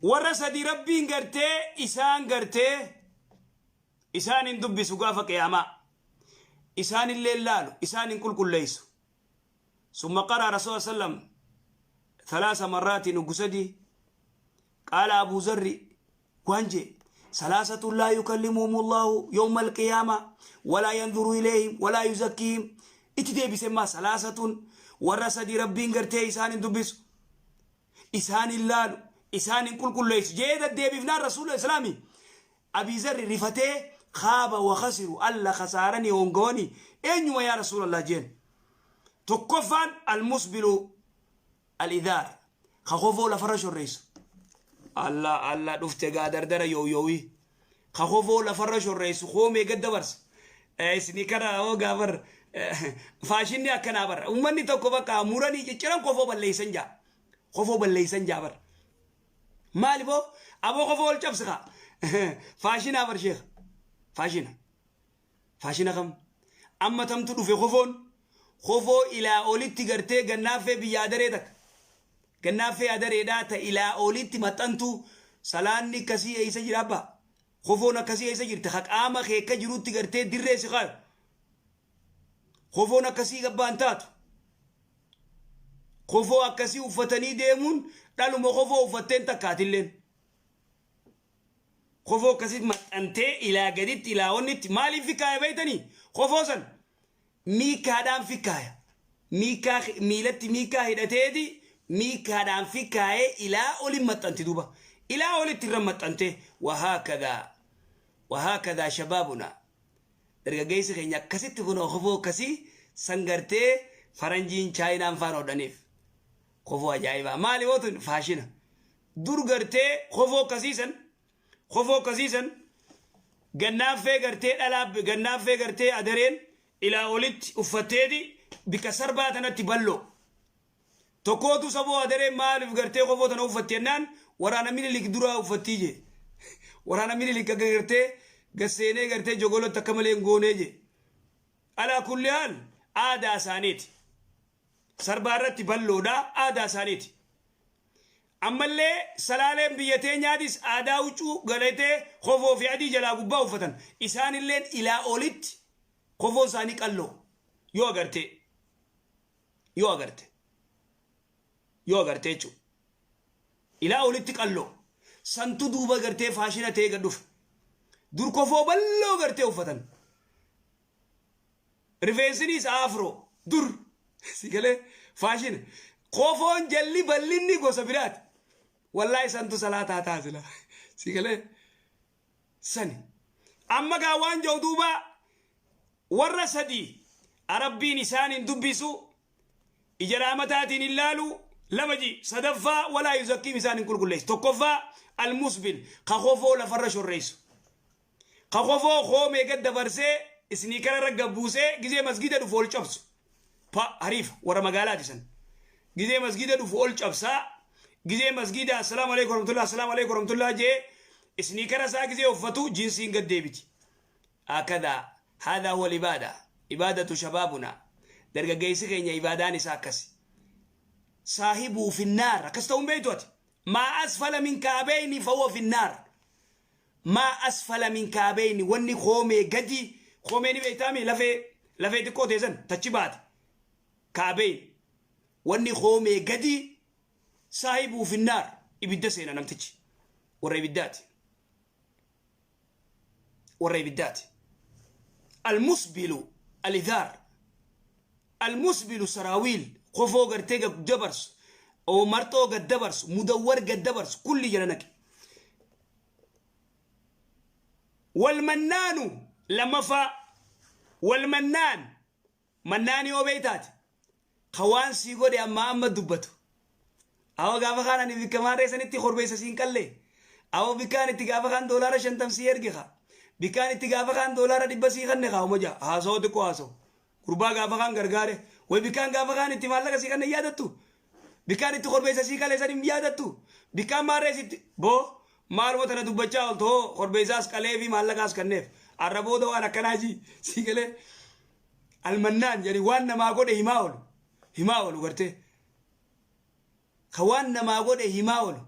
Warra sadi Rabbiin gartee isaan gartee isaan hin dubbisu gaafa qiyaamaa. Isaan illee laalu, isaan hin qulqulleessu. Summa qaraa Rasuula sallam thalaasa marraatiin hoggu sadii. Qaala Abuu Zarri waan jee salaasatun laa yukallimuhum Allahu yawma alqiyaama walaa yanzuru ilayhim walaa yuzakkiihim itti deebise maa salaasatun warra sadi Rabbiin gartee isaan hin dubbisu isaan hin laalu isaan hin qulqulleessu jee deddeebifnaan rasuula islaami Abii Zarri rifatee kaaba wa khasiru alla khasaaranii hongawanii eenyuma yaa rasuulallah jeen tokkoffaan almusbilu Al-idhaar, ka kofoo lafarra shorreessu. Alla alla dhufte gaa dardara yooyoowi. Ka kofoo lafarra shorreessu koomee gad dabarsa. Isinii kana hoo gaafar faashinni akkanaa bara. Uummanni tokko bakka muranii cicciran kofoo balleessan jaa. Kofoo balleessan jaa bara. Maali boo? Aboo kofoo ol cabsi kaa. Faashinaa bar sheekh. Faashina. Faashina kam? Amma tamtu dhufe kofoon? Kofoo ilaa olitti gartee gannaaffee biyya adaree takka. Gannaaffee adareedhaa ta ilaa olitti maxxantu salaanni akkasii eessa jira abbaa? Kofoon akkasii eessa jirti? Ka qaama kee akka jirutti gartee dirree si kaayu. Kofoon akkasii gabbaan taatu. Kofoo akkasii uffatanii deemuun dhaluma kofoo uffatteen takkaatilleen. Kofoo akkasitti maxxantee ilaa gaditti ilaa onnitti maaliif fikkaaya beektanii? Kofoo san miikaadhaan fikkaaya. Miikaa miilatti miikaa hidhateeti miikaadhaan fikkaayee ilaa olin maxxanti duuba. Ilaa olitti irra maxxantee wahaakadaa wahaakadaa shabaabuna. Dargaggeessi keenya akkasitti kunoo kofoo akkasii san gartee faranjiin chaayinaan faan hodhaniif. Kofoo ajaa'ibaa. Maali hoo tun faashina. Dur gartee kofoo akkasii san kofoo akkasii san gannaaffee gartee dhalaa gannaaffee gartee adareen ilaa olitti uffatteeti bikka sarbaa tanatti balloo. Tokkootu saboo adareen maaliif gartee kofoo tana uffatti jennaan waraana Minilik duraa uffattii jee. Waraana Minilik akka gartee gasseenee gartee jogolotti akka malee hin goonee jee. Alaa kulli haal aadaa isaaniiti. Sarbaa irratti balloodha aadaa isaaniiti. Ammallee Salaaleen biyya teenyaatis aadaa huccuu galetee kofoo fi adii jalaa gubbaa uffatan. Isaanilleen ilaa olitti kofoon isaanii qalloo. Yoo agartee. Yoo agarte. Yoo agarte jechuudha. Ilaa olitti qalloo. Santu duuba gartee faashina ta'ee gad dhufe. Dur kofoo balloo gartee uffatan. Rifeensiniis afro dur si galee faashina. Kofoon jalli bal'inni gosa biraati. Wallaahi santu salaataa taasila. Si galee sani. Amma gaa waan jiru duuba warra sadii Rabbiin isaan hin dubbisu ija raamataatiin hin laalu lama ji sadaffaa walaa yuzakkiim isaan hin qulqulleessu tokkoffaa almusbil ka kofoo lafarra shorreessu Ka kofoo koomee gad dabarsee isniikara irra gad buusee gizee masgiida dhufu ol cabsu. Pa hariifa warra magaalaati san. Gizee masgiida dhufu ol cabsaa. Gizee masgiida assalaamu alaikum warahmatullahi assalaamu alaikum warahmatullahi jee isniikara isaa gizee uffatu jinsiin gad deebiti. Akada haadaa huwa ibaada. Ibaadatu shabaabuna. Dargaggeessi keenya ibaadaan isaa akkasi. Saahibuu finnaar akkas ta'uun beektu ati. Maa asfala min ka'abeyni fahuwa finnaar. Maa asfala min ka'abeyni wanni koomee gadi koomee ni beektaami lafee lafee xiqqoo ta'e san tachi baate ka'abeyn wanni koomee gadi saahibuu finnaar ibidda seena namtichi warra ibiddaati warra ibiddaati almusbilu alidhaar almusbilu saraawiil kofoo gartee gad dabarsu oo marxoo gad dabarsu mudawwar gad dabarsu kulli jala naqe Walmannaanu lammaffaa walmannaan mannaanii yoo beektaati ka waan sii godhe ammaa amma dubbatu. Awa gaafa kaan ani bikka maarree sanitti korbeessa siin qallee. Awa bikkaan itti gaafa kaan doolaara 50 sii erge ka. Bikkaan itti gaafa kaan doolaara 100 sii kanne ka uma ja'a haasawoo xiqqoo haasawu. Gurbaa gaafa kaan gargaare. Way bikkaan gaafa kaan itti maallaqa sii kanne yaadattu. Bikkaan itti korbeessa sii qale san hin yaadattu. Bikkaan maarree sitti boo maaluma tana dubbachaa ooltu hoo korbeessaas qalee fi maallaqaas kanneef. Arra booda waan akkanaa jii sii galee almannaan jedhanii waan namaa godhe himaa oolu. Himaa oolu gartee. Ka waan namaa godhe himaa oolu.